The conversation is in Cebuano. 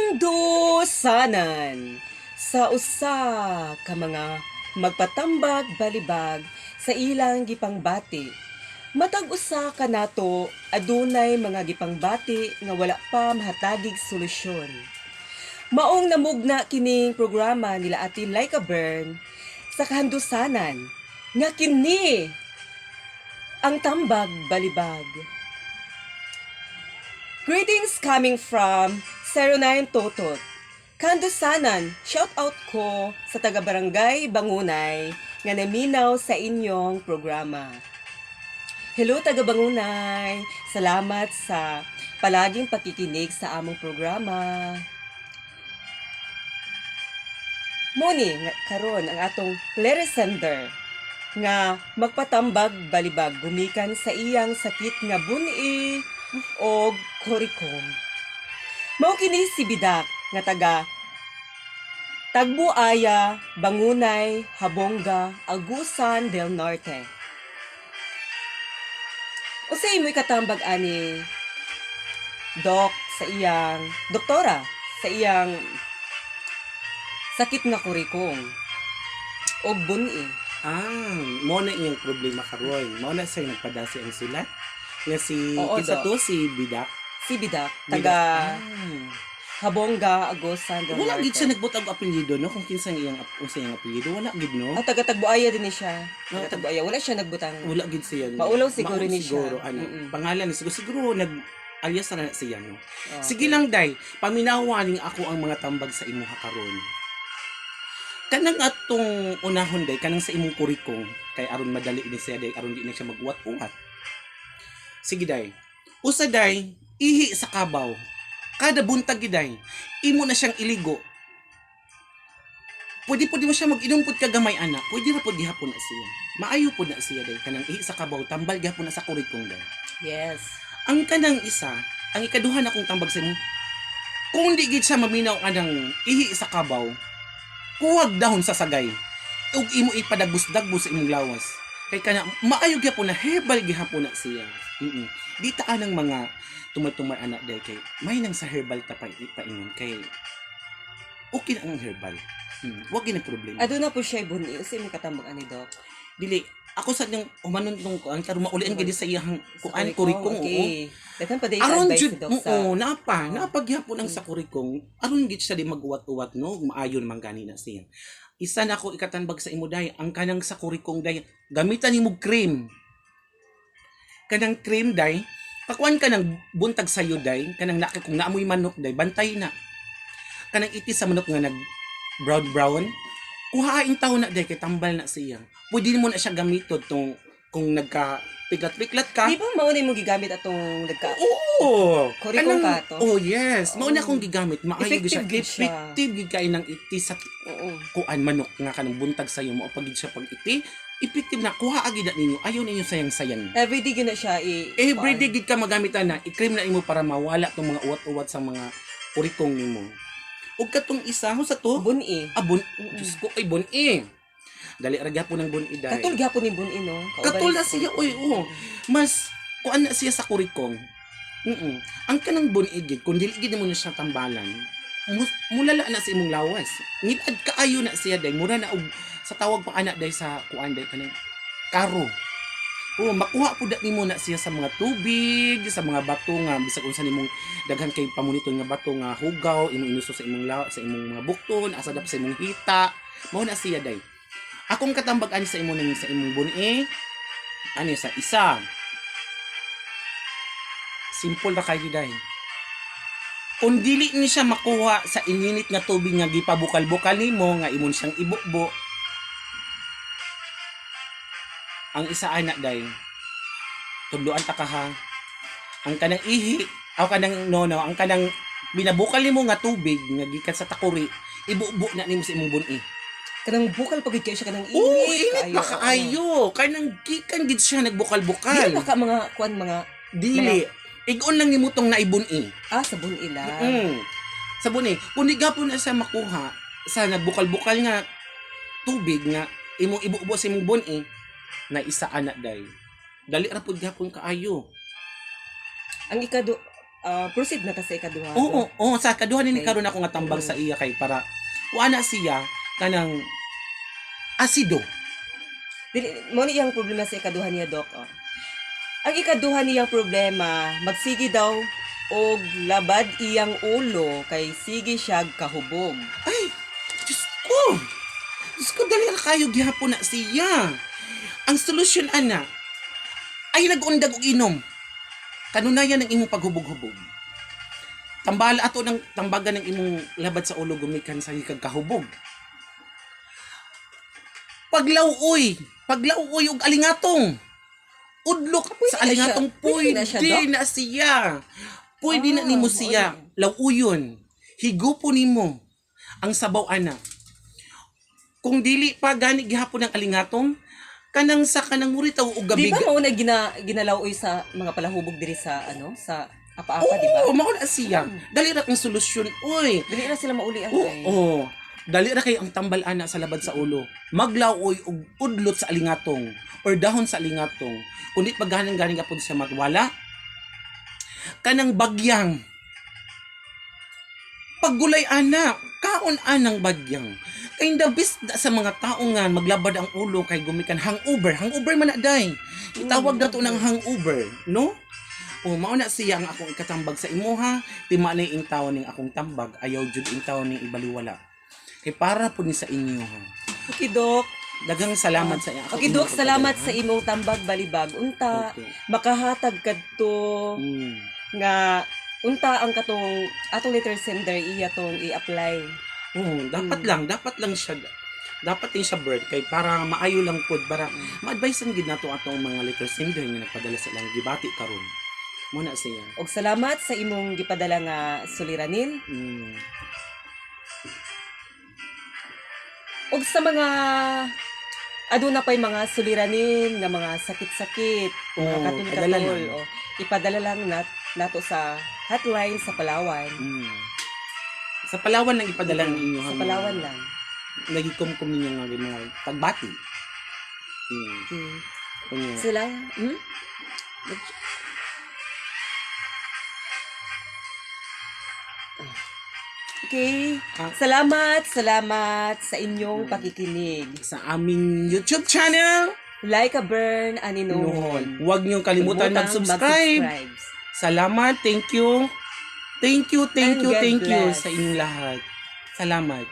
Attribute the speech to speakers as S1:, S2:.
S1: Kandusanan sa usa ka mga magpatambag balibag sa ilang gipangbati. Matag usa kanato adunay mga gipangbati nga wala pa mahatagig solusyon. Maong namugna kining programa nila Ate Laika Bern sa kahandusanan nga kini ang Tambag Balibag. Greetings coming from 09 Totot. Kandusanan, shout out ko sa taga Barangay Bangunay nga naminaw sa inyong programa. Hello, taga Bangunay. Salamat sa palaging pakikinig sa among programa. Muni nga karon ang atong letter sender nga magpatambag balibag gumikan sa iyang sakit nga buni og kurikong. Mao kini si Bidak nga taga Tagbuaya, Bangunay, Habonga, Agusan del Norte. Unsay imoy katambag ani, Dok, sa iyang doktora, sa iyang sakit nga kurikong og buni?
S2: Ah, mao na iyang problema karon. Mao na siya nagpadasi ang sulat. Nga si
S1: Oo,
S2: kinsa
S1: Dok.
S2: to, si Bidak.
S1: Si Bidak,
S2: Bidak.
S1: taga
S2: Ah.
S1: Habonga, Agusan del
S2: Wala
S1: Norte.
S2: gid siya nagbutang og apelyido, no, kung kinsa iyang unsa iyang apelyido, wala gid, no.
S1: Ah, taga Tagbuaya din ni siya.
S2: Ah,
S1: Taga Tagbuaya. Wala siya nagbutang.
S2: Wala gid siya, no.
S1: Maulaw siguro
S2: Maulaw
S1: ni siya.
S2: siguro ano. Pangalan ni siguro siguro nag alias na siya, no.
S1: Okay.
S2: Sige lang, day, paminawa ning ako ang mga tambag sa imuha karon. Kanang atong unahon, day, kanang sa imong kurikong, kay aron madali ni siya, day, aron di na siya maguwat-uwat. Sige, day. Usa, day, ihi sa kabaw. Kada buntag gid, day, imo na siyang iligo. Pwede pwede mo siya mag-inom pud kagamay ana. Pwede ra pud gihapon na siya. Maayo pud na siya, day, kanang ihi sa kabaw, tambal gihapon na sa kurikong, day.
S1: Yes.
S2: Ang kanang isa, ang ikaduha na kong tambag sa imo, kung di gid siya maminaw anang ihi sa kabaw, kuwag dahon sa sagay. Ug imo ipadagbos-dagbos sa imong lawas. Kay kana maayo gyapon na, herbal gihapon na siya. Di ta anang mga tumay-tumay anak, day, kay may nang sa herbal ta pa paingon kay okay na ang herbal. Wag gid na problema.
S1: Aduna po siya buni. Unsay imoy katambag ani, Dok?
S2: Dili ako sa niyang humanon tong kuan karon maulian gid sa iyang
S1: Sa
S2: kuan kurikong, oo.
S1: Okay. Daghan pa day
S2: Aron
S1: advice
S2: jud
S1: si Dok sa
S2: oo, napa,
S1: Oo.
S2: napa gyapon ang sa kurikong. Aron gid siya di maguwat-uwat, no, maayo naman gani na siya. Isa na ako ikatanbag sa imo, day, ang kanang sa kurikong, day, gamitan nimo cream. Kanang cream, day, pakuan ka ng buntag sayo, day, kanang naki kung naamoy manok, day, bantay na. Kanang iti sa manok nga nag brown brown, kuhain tawo na, day, kay tambal na siya. Pwede mo na siya gamiton tong kung nagka piklat-piklat ka.
S1: Di ba mao na imong gigamit atong nagka
S2: Oo.
S1: Kurikong ka to?
S2: Oh, yes. Mao na
S1: Oo.
S2: akong gigamit. Maayo gid siya.
S1: Effective gid siya.
S2: Effective gid kay nang iti sa kuan manok nga kanang buntag sayo mo pag gid siya pag iti. Effective na, kuha agid na ninyo. Ayaw ninyo sayang-sayang.
S1: Everyday gyud na siya i
S2: Everyday gid ka magamitan na, i-cream na imo para mawala tong mga uwat-uwat sa mga kurikong nimo. Ug katong isa ho sa to,
S1: Buni.
S2: ah, bun, Diyos ko, ay buni. Dali ra gyapon ang buni, day.
S1: Katul gyapon ni buni, no. Kauban
S2: Katul na
S1: sa
S2: siya,
S1: kurikong.
S2: oy, oo. Mas, kuan na siya sa kurikong. Ang kanang bunigid, kung dili gid mo na siya tambalan, mulala na sa imong lawas. Ngilad kaayo na siya, day, mura na og sa tawag pa ana, day, sa kuan, day, kanang karo. Oo, makuha pud na nimo na siya sa mga tubig, sa mga bato nga bisag unsa nimong daghan kay pamuniton nga bato nga hugaw, imong inuso sa imong sa imong mga bukton, asa dap sa imong hita. Mao na siya, day. Akong katambag ani sa imo ning sa imong buni, ani sa isa. Simple ra kayo, day. Kung dili ni siya makuha sa ininit nga tubig nga gipabukal-bukal nimo nga imon siyang ibukbo, ang isa ana, day, tudloan ta ka ha. Ang kanang ihi, aw kanang no no, ang kanang binabukal nimo nga tubig nga gikan sa takuri, ibubo na nimo sa imong buni.
S1: Kanang bukal pa gid kayo siya, kanang init.
S2: Oo, init pa
S1: kaayo, oo.
S2: kaayo. Kanang gikan gid siya nagbukal-bukal.
S1: Di ba ka mga kuan mga
S2: Dili. Igon lang nimo tong naibun-i.
S1: Ah, sa buni lang.
S2: Sa buni, kung di gapon na siya makuha sa nagbukal-bukal nga tubig nga imong ibubo sa imong buni, na isa ana, day. Dali ra pud gapon kaayo.
S1: Ang ikado Proceed na ta sa ikaduha.
S2: Oo, oo, sa kaduha ni
S1: Okay.
S2: karon ako nga tambag sa iya kay para wala siya kanang asido.
S1: Dili mo ni iyang problema sa ikaduha niya, Dok. Oh. Ang ikaduha niyang problema, magsige daw og labad iyang ulo kay sige siya kahubog.
S2: Ay, Diyos ko. Diyos ko, dali ra kayo gihapon na siya. Ang solusyon ana ay nagundag og inom. Kanunayan ang imong paghubog-hubog. Tambal ato ng tambagan ng imong labad sa ulo gumikan sa hikag kahubog. Paglawuoy, paglawuoy og alingatong. Udlok
S1: Pwede
S2: sa
S1: na siya.
S2: alingatong
S1: Pwede na siya,
S2: pwede
S1: Dok?
S2: na siya. Pwede na
S1: Ah,
S2: nimo
S1: mao
S2: siya.
S1: na.
S2: Lawuyon. Higupo nimo ang sabaw ana. Kung dili pa gani gihapon ang alingatong, kanang sa kanang muritaw og
S1: Di
S2: gabi.
S1: ba mao na ginalaw-oy sa mga palahubog diri sa ano sa apa-apa, di ba?
S2: Oo, mao na siya. Dali ra ang solusyon, oy.
S1: Dili ra sila mauli ang
S2: Oo.
S1: kay.
S2: Dali ra kay ang tambal ana sa labad sa ulo. Maglaoy og udlot sa alingatong or dahon sa alingatong. Kundi pagganang ganing gapon siya magwala. Kanang bagyang. Paggulay ana, kaon anang bagyang. Kay the best da sa mga tao nga maglabad ang ulo kay gumikan hangover, hangover man na day. Itawag na to ng hangover, no? O mao na siya ang akong ikatambag sa imuha, di man na intaw ning akong tambag, ayaw jud intaw ning ibaliwala. Kay para po ni sa inyo ha.
S1: Okay, Dok.
S2: Daghang salamat sa ako.
S1: Okay, Dok, salamat sa imong tambag balibag. Unta
S2: Okay.
S1: makahatag kadto nga unta ang katong atong letter sender iya tong i-apply.
S2: Oo, dapat lang, dapat lang siya dapat din siya birth kay para maayo lang pod para ma-advisean gid nato atong mga letter sender nga nagpadala sa ilang gibati karon. Mo na siya.
S1: Og salamat sa imong gipadala nga suliranin. Og sa mga aduna pay mga suliranin nga mga sakit-sakit, mga
S2: Oo, padala
S1: katul-katul,
S2: lang.
S1: o ipadala lang nato sa hotline sa Palawan.
S2: Sa Palawan lang ipadala ang inyo.
S1: Sa Palawan lang.
S2: Nagikumkum ninyo nga mga pagbati. Kunya.
S1: Sila, Okay.
S2: Ah.
S1: Salamat, salamat sa inyong pakikinig.
S2: Sa aming YouTube channel.
S1: Like a burn, aninoon.
S2: Noon. Huwag niyong kalimutan mag-subscribe. Salamat, thank you. Thank you, thank
S1: And
S2: you,
S1: God
S2: thank you
S1: bless.
S2: sa inyong lahat. Salamat.